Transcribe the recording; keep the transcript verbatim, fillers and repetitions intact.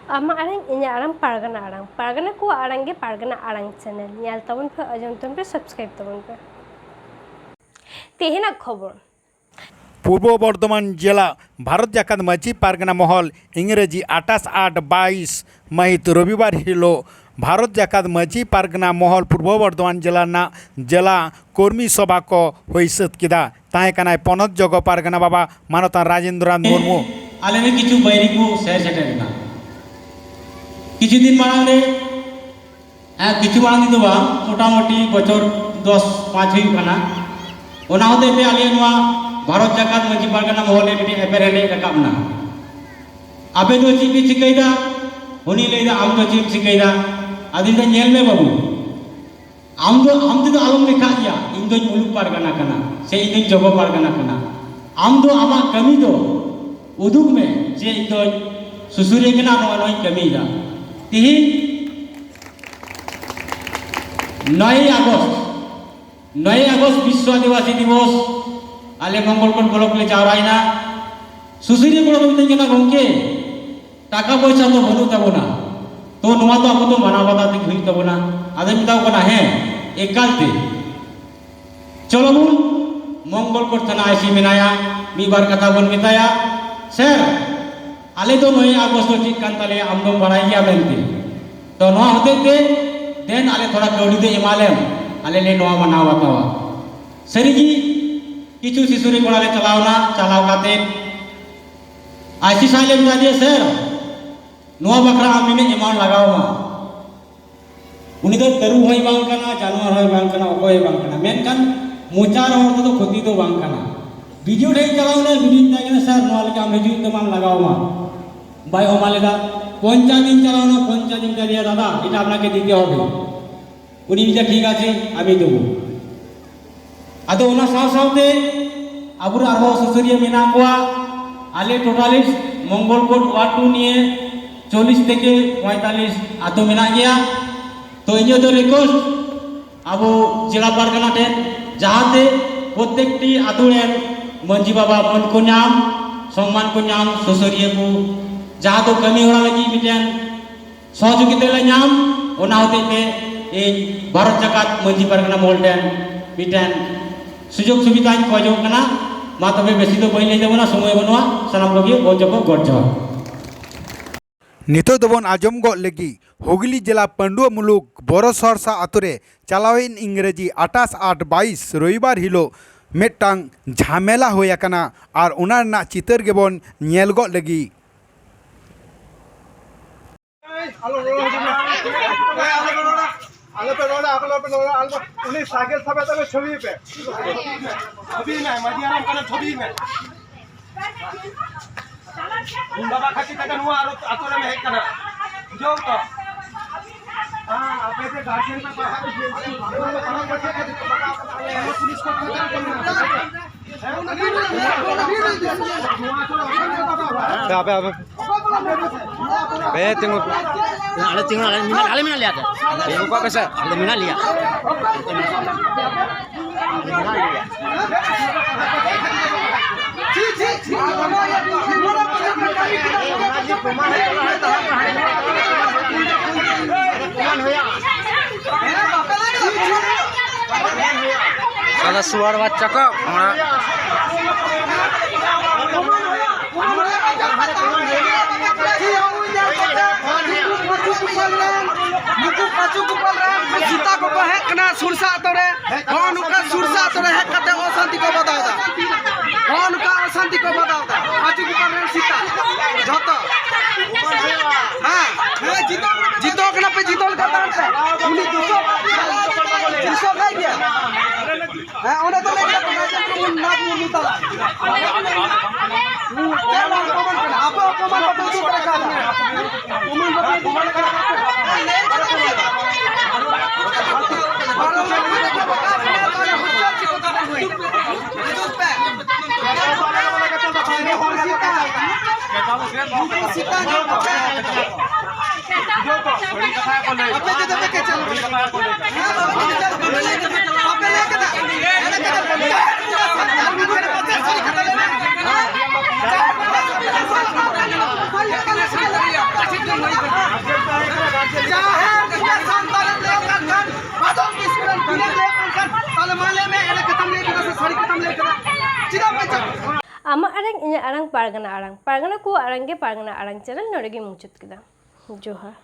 ᱟᱢᱟᱜ ᱟᱲᱟᱝ, ᱤᱧᱟᱹᱜ ᱟᱲᱟᱝ, ᱯᱟᱨᱜᱟᱱᱟ ᱟᱲᱟᱝ᱾ ᱯᱟᱨᱜᱟᱱᱟ ᱠᱚᱣᱟᱜ ᱟᱲᱟᱝ ᱜᱮ ᱯᱟᱨᱜᱟᱱᱟ ᱟᱲᱟᱝ ᱪᱮᱱᱮᱞ᱾ ᱧᱮᱞ ᱛᱟᱵᱚᱱ ᱯᱮ, ᱟᱸᱡᱚᱢ ᱛᱟᱵᱚᱱ ᱯᱮ, ᱥᱟᱵᱥᱠᱨᱟᱭᱤᱵ ᱛᱟᱵᱚᱱ ᱯᱮ᱾ ᱛᱮᱦᱮᱧᱟᱜ ᱠᱷᱚᱵᱚᱨ᱾ ᱯᱩᱨᱵᱚ ᱵᱚᱨᱫᱷᱚᱢᱟᱱ ᱡᱮᱞᱟ ᱵᱷᱟᱨᱚᱛ ᱡᱟᱠᱟᱛ ᱢᱟᱹᱡᱷᱤ ᱯᱟᱨᱜᱟᱱᱟ ᱢᱚᱦᱚᱞ ᱤᱝᱨᱮᱡᱤ ᱟᱴᱷᱟᱥ ᱟᱴ ᱵᱟᱭᱤᱥ ᱢᱟᱹᱦᱤᱛ ᱨᱚᱵᱤᱵᱟᱨ ᱦᱤᱞᱳᱜ ᱵᱷᱟᱨᱚᱛ ᱡᱟᱠᱟᱛ ᱢᱟᱹᱡᱷᱤ ᱯᱟᱨᱜᱟᱱᱟ ᱢᱚᱦᱚᱞ ᱯᱩᱨᱵᱚ ᱵᱚᱨᱫᱷᱚᱢᱟᱱ ᱡᱮᱞᱟ ᱨᱮᱱᱟᱜ ᱡᱮᱞᱟ ᱠᱚᱨᱢᱤ ᱥᱚᱵᱷᱟ ᱠᱚ ᱦᱩᱭ ᱥᱟᱹᱛ ᱠᱮᱫᱟ᱾ ᱛᱟᱦᱮᱸ ᱠᱟᱱᱟᱭ ᱯᱚᱱᱚᱛ ᱡᱚᱜᱚ ᱯᱟᱨᱜᱟᱱᱟ ᱵᱟᱵᱟ ᱢᱟᱱᱚᱛᱟᱱ ᱨᱟᱡᱮᱱᱫᱨᱚᱱᱟᱛᱷ ᱢᱩᱨᱢᱩ᱾ ᱟᱞᱮ ᱨᱮᱱ ᱠᱤᱪᱷᱩ ᱵᱟᱹᱭᱨᱤ ᱠᱚ ᱥᱮᱴᱮᱨ ᱮᱱᱟ᱾ ᱠᱤᱪᱷᱩ ᱫᱤᱱ ᱢᱟᱲᱟᱝ ᱨᱮ, ᱦᱮᱸ, ᱠᱤᱪᱷᱩ ᱢᱟᱲᱟᱝ ᱫᱤᱱ ᱫᱚ ᱵᱟᱝ, ᱢᱚᱴᱟᱢᱩᱴᱤ ᱵᱚᱪᱷᱚᱨ ᱫᱚᱥ ᱯᱟᱸᱪ ᱦᱩᱭᱩᱜ ᱠᱟᱱᱟ᱾ ᱚᱱᱟ ᱦᱚᱛᱮᱡ ᱛᱮ ᱟᱞᱮ ᱱᱚᱣᱟ ᱵᱷᱟᱨᱚᱛ ᱡᱟᱠᱟᱛ ᱢᱟᱹᱡᱷᱤ ᱯᱟᱨᱜᱟᱱᱟ ᱢᱚᱦᱚᱞ ᱨᱮ ᱢᱤᱫᱴᱮᱱ ᱮᱯᱮᱨᱦᱮᱸᱰᱮᱡ ᱨᱟᱠᱟᱵ ᱮᱱᱟ᱾ ᱟᱯᱮ ᱫᱚ ᱪᱮᱫ ᱯᱮ ᱪᱤᱠᱟᱹᱭᱮᱫᱟ? ᱩᱱᱤ ᱞᱟᱹᱭᱫᱟ, "ᱟᱢ ᱫᱚ ᱪᱮᱫ ᱮᱢ ᱪᱤᱠᱟᱹᱭᱮᱫᱟ?" ᱟᱫᱚᱧ ᱞᱟᱹᱭᱫᱟ, "ᱧᱮᱞ ᱢᱮ ᱵᱟᱹᱵᱩ, ᱟᱢ ᱫᱚ, ᱟᱢ ᱛᱮᱫᱚ ᱟᱞᱚᱢ ᱞᱮᱠᱷᱟᱜ ᱜᱮᱭᱟ, ᱤᱧ ᱫᱚᱧ ᱢᱩᱞᱩᱠ ᱯᱟᱨᱜᱟᱱᱟ ᱠᱟᱱᱟ, ᱥᱮ ᱤᱧ ᱫᱚᱧ ᱡᱚᱜᱚ ᱯᱟᱨᱜᱟᱱᱟ ᱠᱟᱱᱟ᱾ ᱟᱢ ᱫᱚ ᱟᱢᱟᱜ ᱠᱟᱹᱢᱤ ᱫᱚ ᱩᱫᱩᱜ ᱢᱮ ᱡᱮ ᱤᱧ ᱫᱚᱧ ᱥᱩᱥᱩᱨᱤᱭᱟᱹ ᱠᱟᱱᱟ, ᱱᱚᱜᱼᱚ ᱱᱚᱣᱟᱧ ᱠᱟᱹᱢᱤᱭᱮᱫᱟ᱾" ᱛᱤᱦᱤᱧ ᱱᱚᱭᱮᱭ ᱟᱜᱚᱥᱴ, ᱱᱚᱭᱮᱭ ᱟᱜᱚᱥᱴ ᱵᱤᱥᱥᱚ ᱟᱹᱫᱤᱵᱟᱹᱥᱤ ᱫᱤᱵᱚᱥ, ᱟᱞᱮ ᱢᱚᱝᱜᱚᱞᱠᱳᱴ ᱵᱞᱚᱠ ᱞᱮ ᱡᱟᱣᱨᱟᱭᱮᱱᱟ᱾ ᱥᱩᱥᱩᱨᱤᱭᱟᱹ ᱠᱚᱲᱟ ᱠᱚ ᱢᱤᱛᱟᱹᱧ ᱠᱟᱱᱟ, "ᱜᱚᱢᱠᱮ, ᱴᱟᱠᱟ ᱯᱚᱭᱥᱟ ᱫᱚ ᱵᱟᱹᱱᱩᱜ ᱛᱟᱵᱚᱱᱟ, ᱛᱚ ᱱᱚᱣᱟ ᱫᱚ ᱟᱵᱚ ᱫᱚ ᱢᱟᱱᱟᱣ ᱵᱟᱛᱟᱣ ᱛᱮᱜᱮ ᱦᱩᱭᱩᱜ ᱛᱟᱵᱚᱱᱟ᱾" ᱟᱫᱚᱧ ᱢᱮᱛᱟ ᱠᱚ ᱠᱟᱱᱟ, "ᱦᱮᱸ, ᱮᱠᱟᱞ ᱛᱮ, ᱪᱚᱞᱚ ᱵᱚᱱ ᱢᱚᱝᱜᱚᱞᱠᱳᱴ ᱛᱷᱟᱱᱟ ᱟᱭᱥᱤ ᱢᱮᱱᱟᱭᱟ, ᱢᱤᱫ ᱵᱟᱨ ᱠᱟᱛᱷᱟ ᱵᱚᱱ ᱢᱮᱛᱟᱭᱟ, ᱥᱮᱨ, ᱟᱞᱮ ᱫᱚ ᱱᱚᱭᱮᱭ ᱟᱜᱚᱥᱴ ᱫᱚ ᱪᱮᱫ ᱠᱟᱱ ᱛᱟᱞᱮᱭᱟ ᱟᱢ ᱫᱚᱢ ᱵᱟᱲᱟᱭ ᱜᱮᱭᱟ ᱢᱮᱱᱛᱮ, ᱛᱚ ᱱᱚᱣᱟ ᱦᱚᱛᱮᱡ ᱛᱮ ᱫᱮᱱ ᱟᱞᱮ ᱛᱷᱚᱲᱟ ᱠᱟᱹᱣᱰᱤ ᱫᱚ ᱮᱢᱟ ᱞᱮᱢ, ᱟᱞᱮ ᱞᱮ ᱱᱚᱣᱟ ᱢᱟᱱᱟᱣ ᱵᱟᱛᱟᱣᱟ᱾" ᱥᱟᱹᱨᱤᱜᱮ ᱠᱤᱪᱷᱩ ᱥᱤᱥᱩᱨᱤ ᱠᱚᱲᱟ ᱞᱮ ᱪᱟᱞᱟᱣ ᱮᱱᱟ, ᱪᱟᱞᱟᱣ ᱠᱟᱛᱮ ᱟᱭᱥᱤ ᱥᱟᱦᱮᱵᱽ ᱞᱮ ᱢᱮᱛᱟ ᱫᱮᱭᱟ, "ᱥᱮᱨ, ᱱᱚᱣᱟ ᱵᱟᱠᱷᱨᱟ ᱟᱢ ᱱᱤᱱᱟᱹᱜ ᱮᱢᱟᱣᱩᱱᱴ ᱞᱟᱜᱟᱣ ᱟᱢᱟ᱾" ᱩᱱᱤ ᱫᱚ ᱛᱟᱹᱨᱩᱵ ᱦᱚᱸᱭ ᱵᱟᱝ ᱠᱟᱱᱟ, ᱡᱟᱱᱣᱟᱨ ᱦᱚᱸᱭ ᱵᱟᱝ ᱠᱟᱱᱟ, ᱚᱠᱚᱭ ᱦᱚᱸ ᱵᱟᱝ ᱠᱟᱱᱟ, ᱢᱮᱱᱠᱷᱟᱱ ᱢᱚᱪᱟ ᱨᱚᱲ ᱛᱮᱫᱚ ᱠᱷᱚᱛᱤ ᱫᱚ ᱵᱟᱝ ᱠᱟᱱᱟ᱾ ᱵᱤᱰᱤᱭᱳ ᱴᱷᱮᱱ ᱪᱟᱞᱟᱣ ᱮᱱᱟ, ᱵᱤᱰᱤᱭᱳ ᱢᱮᱛᱟᱭ ᱠᱟᱱᱟ, "ᱥᱮᱨ, ᱱᱚᱣᱟ ᱞᱟᱹᱜᱤᱫ ᱟᱢ ᱦᱤᱡᱩᱜ ᱦᱩᱭᱩᱜ ᱛᱟᱢᱟ, ᱟᱢ ᱞᱟᱜᱟᱣ ᱟᱢᱟ᱾" ᱵᱟᱭ ᱮᱢᱟ ᱞᱮᱫᱟ᱾ ᱯᱚᱧᱪᱟᱭᱮᱛ ᱤᱧ ᱪᱟᱞᱟᱣ ᱮᱱᱟ, ᱯᱚᱧᱪᱟᱭᱮᱛ ᱤᱧ ᱢᱮᱛᱟ ᱫᱮᱭᱟ, "ᱫᱟᱫᱟ, এটা আপনাকে দিতে হবে।" ᱩᱱᱤ ᱢᱮᱱᱫᱟ, "ᱴᱷᱤᱠ ᱟᱪᱷᱮ, ᱟᱢᱤ ᱫᱮᱵᱚ᱾" ᱟᱫᱚ ᱚᱱᱟ ᱥᱟᱶ ᱥᱟᱶᱛᱮ ᱟᱵᱚᱨᱮᱱ ᱟᱨᱦᱚᱸ ᱥᱩᱥᱟᱹᱨᱤᱭᱟᱹ ᱢᱮᱱᱟᱜ ᱠᱚᱣᱟ᱾ ᱟᱞᱮ ᱴᱳᱴᱟᱞᱤ ᱢᱚᱝᱜᱚᱞ ᱠᱳᱴ ᱣᱟᱨᱰ ᱴᱩ ᱱᱤᱭᱮ ᱪᱚᱞᱞᱤᱥ ᱛᱷᱮᱠᱮ ᱯᱚᱸᱭᱛᱟᱞᱞᱤᱥ ᱟᱛᱳ ᱢᱮᱱᱟᱜ ᱜᱮᱭᱟ᱾ ᱛᱚ ᱤᱧᱟᱹᱜ ᱫᱚ ᱨᱤᱠᱣᱮᱥᱴ ᱟᱵᱚ ᱡᱮᱞᱟ ᱯᱟᱨᱜᱟᱱᱟ ᱴᱷᱮᱱ, ᱡᱟᱦᱟᱸᱛᱮ ᱯᱨᱚᱛᱮᱠᱴᱤ ᱟᱛᱳ ᱨᱮᱱ ᱢᱟᱹᱡᱷᱤ ᱵᱟᱵᱟ ᱢᱟᱹᱱ ᱠᱚ ᱧᱟᱢ, ᱥᱚᱱᱢᱟᱱ ᱠᱚ ᱧᱟᱢ, ᱥᱩᱥᱟᱹᱨᱤᱭᱟᱹ ᱠᱚ, ᱡᱟᱦᱟᱸ ᱫᱚ ᱠᱟᱹᱢᱤ ᱦᱚᱨᱟ ᱞᱟᱹᱜᱤᱫ ᱢᱤᱫᱴᱮᱱ ᱥᱚᱦᱚᱡᱳᱜᱤᱛᱟ ᱞᱮ ᱧᱟᱢ, ᱚᱱᱟ ᱦᱚᱛᱮᱡ ᱛᱮ ᱤᱧ ᱵᱷᱟᱨᱚᱛ ᱡᱟᱠᱟᱛ ᱢᱟᱹᱡᱷᱤ ᱯᱟᱨᱜᱟᱱᱟ ᱢᱚᱦᱚᱞ ᱴᱷᱮᱱ ᱢᱤᱫᱴᱮᱱ ᱥᱩᱡᱳᱜᱽ ᱥᱩᱵᱤᱫᱷᱟᱧ ᱠᱷᱚᱡᱚᱜ ᱠᱟᱱᱟ᱾ ᱢᱟ ᱛᱚᱵᱮ ᱵᱮᱥᱤ ᱫᱚ ᱵᱟᱹᱧ ᱞᱟᱹᱭ ᱛᱟᱵᱚᱱᱟ, ᱥᱚᱢᱚᱭ ᱵᱟᱹᱱᱩᱜᱼᱟ᱾ ᱥᱟᱱᱟᱢ ᱠᱚᱜᱮ ᱜᱚᱰ ᱡᱚᱦᱟᱨ, ᱜᱚᱰ ᱡᱚᱦᱟᱨ᱾ ᱱᱤᱛᱚᱜ ᱫᱚᱵᱚᱱ ᱟᱸᱡᱚᱢ ᱜᱚᱫ ᱞᱮᱜᱮ ᱦᱩᱜᱽᱞᱤ ᱡᱮᱞᱟ ᱯᱟᱹᱱᱰᱩᱣᱟᱹ ᱢᱩᱞᱩᱠ ᱵᱚᱨᱚ ᱥᱚᱨᱥᱟ ᱟᱛᱳ ᱨᱮ ᱪᱟᱞᱟᱣᱮᱱ ᱤᱝᱨᱮᱡᱤ ᱟᱴᱷᱟᱥ ᱟᱴ ᱵᱟᱭᱤᱥ ᱨᱚᱵᱤᱵᱟᱨ ᱦᱤᱞᱳᱜ ᱢᱤᱫᱴᱟᱝ ᱡᱷᱟᱢᱮᱞᱟ ᱦᱩᱭ ᱟᱠᱟᱱᱟ᱾ ᱟᱨ ᱚᱱᱟ ᱨᱮᱱᱟᱜ ᱪᱤᱛᱟᱹᱨ ᱜᱮᱵᱚᱱ ᱧᱮᱞ ᱜᱚᱫ ᱞᱮᱜᱮ᱾ ᱟᱞᱚ ᱨᱚᱲᱟ, ᱦᱤᱡᱩᱜ ᱢᱮ᱾ ᱮ, ᱟᱞᱚ ᱯᱮ ᱨᱚᱲᱟ᱾ ᱟᱞᱚ ᱯᱮ ᱨᱚᱲᱟ, ᱟᱞᱚ ᱯᱮ ᱨᱚᱲᱟ, ᱟᱞᱚ ᱯᱮ, ᱩᱱᱤ ᱥᱟᱭᱠᱮᱞ ᱥᱟᱵ ᱠᱟᱛᱮ ᱪᱷᱚᱵᱤ ᱯᱮ᱾ ᱪᱷᱚᱵᱤ ᱢᱮ, ᱢᱟᱹᱡᱷᱤ ᱦᱟᱲᱟᱢ ᱠᱟᱱᱟ, ᱪᱷᱚᱵᱤ ᱢᱮ᱾ ᱩᱱ ᱵᱟᱵᱟ ᱠᱷᱟᱹᱛᱤᱨ ᱛᱮᱜᱮ ᱱᱚᱣᱟ ᱟᱨᱚ ᱟᱛᱳ ᱨᱮᱢ ᱦᱮᱡ ᱠᱟᱱᱟ᱾ ᱵᱩᱡᱷᱟᱹᱣ ᱛᱚ? ᱦᱮᱸ, ᱟᱯᱮ ᱡᱮ ᱜᱟᱨᱡᱮᱱ ᱯᱮ ᱯᱟᱲᱦᱟᱣ ᱦᱚᱪᱚᱭᱮᱫ ᱠᱚᱣᱟ, ᱯᱩᱞᱤᱥ ᱠᱚ ᱴᱷᱮᱱ ᱠᱚ ᱢᱮᱱᱟ᱾ ᱟᱯᱮ, ᱟᱯᱮ᱾ ᱯᱮ ᱛᱤᱸᱜᱩ᱾ ᱟᱞᱮ ᱛᱤᱸᱜᱩ, ᱟᱞᱮ ᱢᱮᱱᱟᱜ, ᱟᱞᱮ ᱢᱮᱱᱟᱜ ᱞᱮᱭᱟ ᱛᱚ᱾ ᱛᱤᱸᱜᱩ ᱠᱚᱜ ᱯᱮ ᱥᱮ᱾ ᱟᱞᱮ ᱢᱮᱱᱟᱜ ᱞᱮᱭᱟ᱾ ᱥᱟᱞᱟ ᱥᱩᱣᱟᱨ ᱵᱟᱪᱪᱟ ᱠᱚ, ᱚᱱᱟ ᱱᱩᱠᱩ ᱯᱟᱸᱪᱩ ᱜᱳᱯᱟᱞ ᱨᱮᱱ ᱥᱮᱛᱟ ᱠᱚᱠᱚ ᱦᱮᱡ ᱠᱟᱱᱟ ᱥᱩᱨᱥᱟ ᱟᱛᱳ ᱨᱮ᱾ ᱱᱚᱜᱼᱚ ᱱᱚᱝᱠᱟ ᱥᱩᱨᱥᱟ ᱟᱛᱳ ᱨᱮ ᱦᱮᱡ ᱠᱟᱛᱮ ᱚᱥᱟᱱᱛᱤ ᱠᱚ ᱵᱟᱫᱟᱣ ᱮᱫᱟ᱾ ᱱᱚᱜᱼᱚ ᱱᱚᱝᱠᱟ ᱚᱥᱟᱱᱛᱤ ᱠᱚ ᱵᱟᱫᱟᱣ ᱮᱫᱟ᱾ ᱯᱟᱸᱪᱩ ᱜᱳᱯᱟᱞ ᱨᱮᱱ ᱥᱮᱛᱟ ᱡᱷᱚᱛᱚ᱾ ᱦᱮᱸ, ᱡᱤᱛᱟᱹᱣ ᱠᱟᱱᱟ ᱯᱮ, ᱡᱤᱛᱟᱹᱣ ᱞᱮᱠᱟ ᱛᱟᱦᱮᱱ ᱯᱮ᱾ ᱩᱱᱤ ᱫᱩᱥᱚ, ᱫᱩᱥᱚ ᱠᱟᱭ ᱜᱮᱭᱟ᱾ ᱦᱮᱸ, ᱚᱸᱰᱮ ᱫᱚ ᱞᱟᱹᱭ ᱠᱟᱫᱟ ᱱᱟᱭᱠᱮ ᱯᱨᱚᱵᱷᱩ ᱱᱟᱜᱽ ᱢᱩᱨᱢᱩ ᱛᱟᱞᱟ᱾ ᱦᱩᱸ, ᱪᱮᱫ ᱨᱮᱱᱟᱜ ᱚᱯᱚᱢᱟᱱ ᱠᱟᱱᱟ? ᱟᱯᱮ ᱚᱯᱚᱢᱟᱱ ᱵᱟᱯᱮ ᱩᱫᱩᱜ ᱫᱟᱲᱮ ᱠᱟᱣᱫᱟ᱾ ᱚᱯᱚᱢᱟᱱ ᱵᱟᱯᱮ ᱩᱫᱩᱜ ᱫᱟᱲᱮ ᱠᱟᱣᱫᱟ᱾ ᱟᱯᱮ ᱡᱩᱫᱤ ᱯᱮ ᱠᱮᱪᱟᱞ, ᱦᱮᱸ, ᱵᱟᱵᱟ ᱠᱮᱪᱟᱞ, ᱵᱟᱯᱮ ᱞᱟᱹᱭ ᱠᱮᱫᱟ, ᱵᱟᱯᱮ ᱞᱟᱹᱭ ᱠᱮᱫᱟ᱾ ᱮᱱᱮ ᱠᱟᱛᱷᱟ ᱵᱚᱞᱮ, ᱥᱟᱹᱨᱤ ᱠᱟᱛᱷᱟ ᱞᱟᱹᱭ ᱢᱮ᱾ ᱡᱟᱦᱮᱨ ᱨᱮ ᱥᱟᱱᱛᱟᱲ ᱮᱢ ᱞᱟᱹᱭ ᱠᱟᱱ ᱠᱷᱟᱱ, ᱵᱷᱟᱫᱚᱨ ᱠᱤᱥᱠᱩ ᱨᱮᱱ ᱠᱩᱲᱤ ᱞᱟᱹᱭ ᱠᱟᱱ ᱠᱷᱟᱱ, ᱛᱟᱦᱞᱮ ᱢᱟ ᱞᱟᱹᱭ ᱢᱮ, ᱮᱱᱮ ᱠᱟᱛᱷᱟᱢ ᱞᱟᱹᱭ ᱠᱮᱫᱟ ᱥᱮ ᱥᱟᱹᱨᱤ ᱠᱟᱛᱷᱟᱢ ᱞᱟᱹᱭ ᱠᱮᱫᱟ? ᱪᱮᱫᱟᱜ ᱯᱮ ᱪᱟᱞᱟᱜ? ᱟᱢᱟᱜ ᱟᱲᱟᱝ, ᱤᱧᱟᱹᱜ ᱟᱲᱟᱝ, ᱯᱟᱨᱜᱟᱱᱟ ᱟᱲᱟᱝ, ᱯᱟᱨᱜᱟᱱᱟ ᱠᱚᱣᱟᱜ ᱟᱲᱟᱝ ᱜᱮ ᱯᱟᱨᱜᱟᱱᱟ ᱟᱲᱟᱝ ᱪᱮᱱᱮᱞ ᱱᱚᱰᱮ ᱜᱮᱧ ᱢᱩᱪᱟᱹᱫ ᱠᱮᱫᱟ᱾ ᱡᱚᱦᱟᱨ᱾